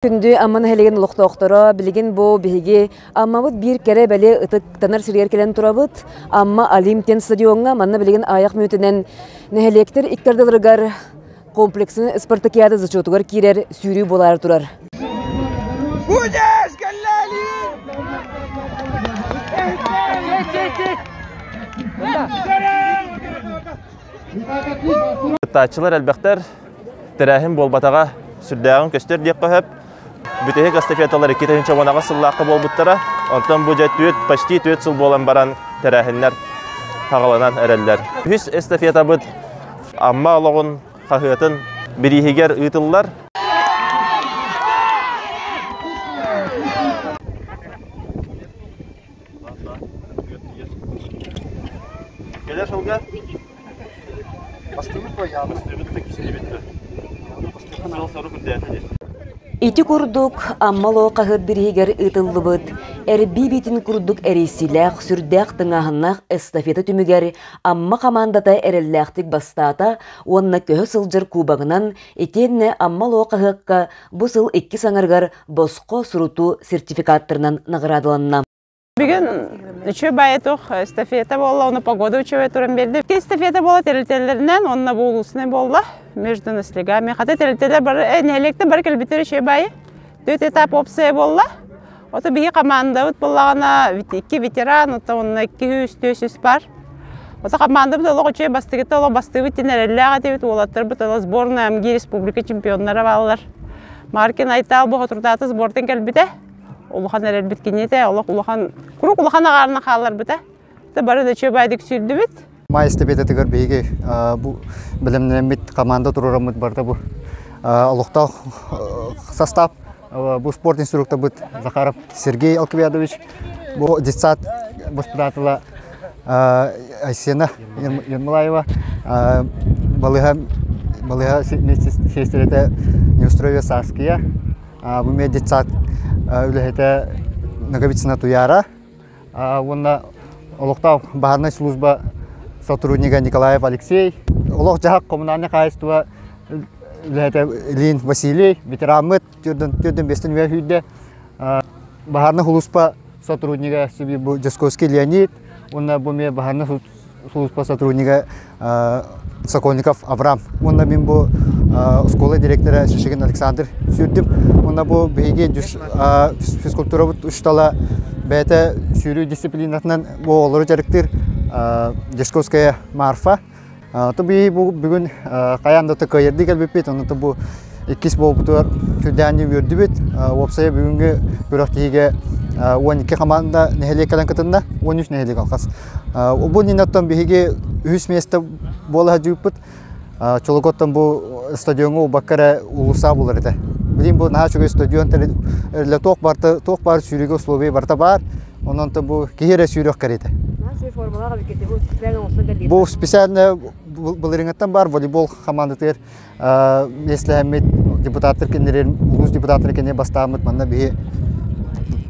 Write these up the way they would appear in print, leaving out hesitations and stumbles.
Күндү Амма нэһилиэгин олохтоохторо, билигин бу биһиги Аммабыт биир кэрэ бэлиэ ытыктанар сиригэр кэлэн турабыт. Амма Олимп диэн стадиоҥҥа манна билигин аҕыйах мүнүүтэнэн нэһилиэктэр икки ардыларыгар комплексын спартакиада зачетугар киирэр сүүрүү буолаары турар. Кыттааччылар элбэхтэр, тэрээһин буолбатаҕа сүрдээҕин көстөр диэххэ сөп. Бүтэһик эстафеталар 2018 сыллаахха буолбуттара. Онтон бу дьэ түөрт, почти түөрт сыл буолан баран тэрээһиннэр хаҕаланан эрэллэр. Үһүс эстафетабыт Амма олоҕун хаһыатын бирииһигэр ыытыллар. Кэлэр сылга Ити курдук Амма Лоо хаһыат бирииһигэр ыытыллыбыт эрбии биитин курдук эрийсиилээх, сүрдээх тыҥааһыннаах эстафета түмүгэр Амма хамаандата эрэллээхтик бастаата уонна көһө сылдьар кубогынан итиэннэ Амма Лоо хаһыакка бу сыл иккис аҥарыгар босхо сурутуу сертификаттарынан наҕараадаланна. Бүгүн үчүгэй баайы эстафета буолла, уонна погода үчүгэй туран биэрдэ. Эстафета буола тэрилтэлэринэн уонна бу улуусунай буолла между наслегами. Хата тэрилтэлэр бары нэһилиэктэр бары кэлбиттэр үчүгэй баайы. Төрт этап опция буолла. Ото биһи командабыт буоллаҕына икки ветеран, ото уонна икки үс түөс үс бар. Ото командабыт олох үчүгэй бастыгыта олох бастыыбыт диэн эрэллээх этибит уолаттарбыт олох сборная МГИ республика чемпионнара бааллар. Маркин Айтал бу хотурдаата сбортан кэлбитэ. Улахан эрэрбит киниэтэ, олох улахан, куруук улахан аҕаарынан хаалларбыта. Бары да үчүгэй сүүрдүбүт. Май эстафетатыгар биһиги бу бэлэмнэммит команда туруораммыт барыта бу олохтоох состав бу спорт инструкторбыт Захаров Сергей Алквиадович бу детсад воспитателя Айсена Ермолаева балыһа балыһа сиэстэрэтэ Неустроева Саския бу эмиэ детсад үлэһитэ Ноговицына Туяра уонна олохтоох баһаарынай служба сотруднига Николаев Алексей олох-дьаһах коммунальнай хаһаайыстыба үлэһитэ Ильин Василий ветераммыт төрдүн бэстэн үө сүүрдэ баһаарынай сулууспа сотруднига бу Дьосковский Леонид уонна бу эмиэ баһаарынай сулууспа сотруднига Сокольников Авраам уонна мин бу оскуола директора Шишигин Александр сүүрдүм уонна бу биһиги физкультурабыт учуутала бэйэтэ сүүрүү дисциплинатынан бу оҕолору дьарыктыыр Дьячковская Марфа То биһи бу бүгүн хайаан да кыайырдыы кэлбиппит, онно бу иккис буолбутугар сүрдээн үөрдүбүт. Уопсайа бүгүҥҥү күрэхтэһиигэ 12 команда нэһилиэк кэлэн кытынна, 13 нэһилиэк алхас. Бу иннинэ биһиги үһүс миэстэ буола сылдьыбыппыт. Чолокоттон бу стадиоҥҥа убакка эрэ улууса булар этэ. Билигин бу наһаа үчүгэй стадион туох барыта туох баар сүүрүүгэ условия барыта баар. Онон бу киһи эрэ сүүрүөх кэриэтэ. Бу специально былырыҥҥыттан баар волейбол хамаандатыгар миэстэлэһэммит депутаттар кинилэр улуус депутаттара кинилэр бастааммыт манна биһи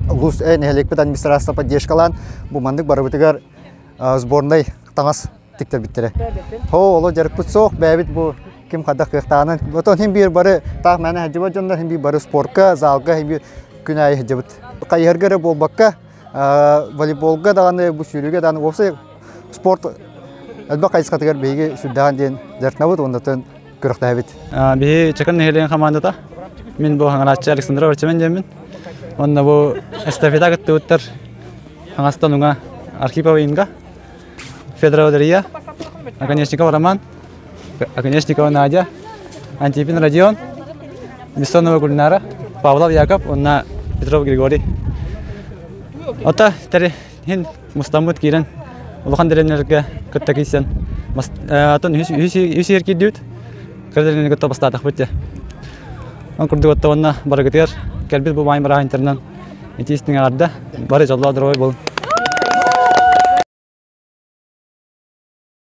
улуус нэһилиэкпит администрация поддержкалаан бу маннык барыбытыгар сборнай таҥас тиктэрбиттэрэ. Хоо оло дьарыкпыт суох бэйэбит бу ким хайдах кыахтааҕынан отон хин биир бары таах мээнэ сылдьыбат дьоннор хин биир бары спорка залга хин биир күн аайы сылдьабыт. Хайыһарга эрэ буолбакка волейболга даҕаны бу сүүрүүгэ даҕаны уопсай спорт элбэх хайысхатыгар биһиги сүрдээҕин диэн дьарыктанабыт уонна күрэхтэһэбит. Биһи Чакыр нэһилиэгин хамаандата. Мин бу хаҥарааччы Александра Варчамен диэммин. Уонна бу эстафета кыттыбыттар хаҥастан уҥа Архипова Инга, Федорова Дария, Оконечников Роман, Оконечникова Надя, Антипин Родион, Бессонова Гульнара, Павлов Яков уонна Петров Григорий. Ото тэрин мустаммыт киирэн улахан дэриэбинэлэргэ кытта киирсэн атын үс үс киирдибит кыра дэриэбинэни кытта бастаатахпыт дьэ. Ол курдук отто уонна барыгытыгар кэлбит бу баай бырааһынньыктарынан итии истиҥ эҕэрдэ бары дьоллоох доруобай буолун.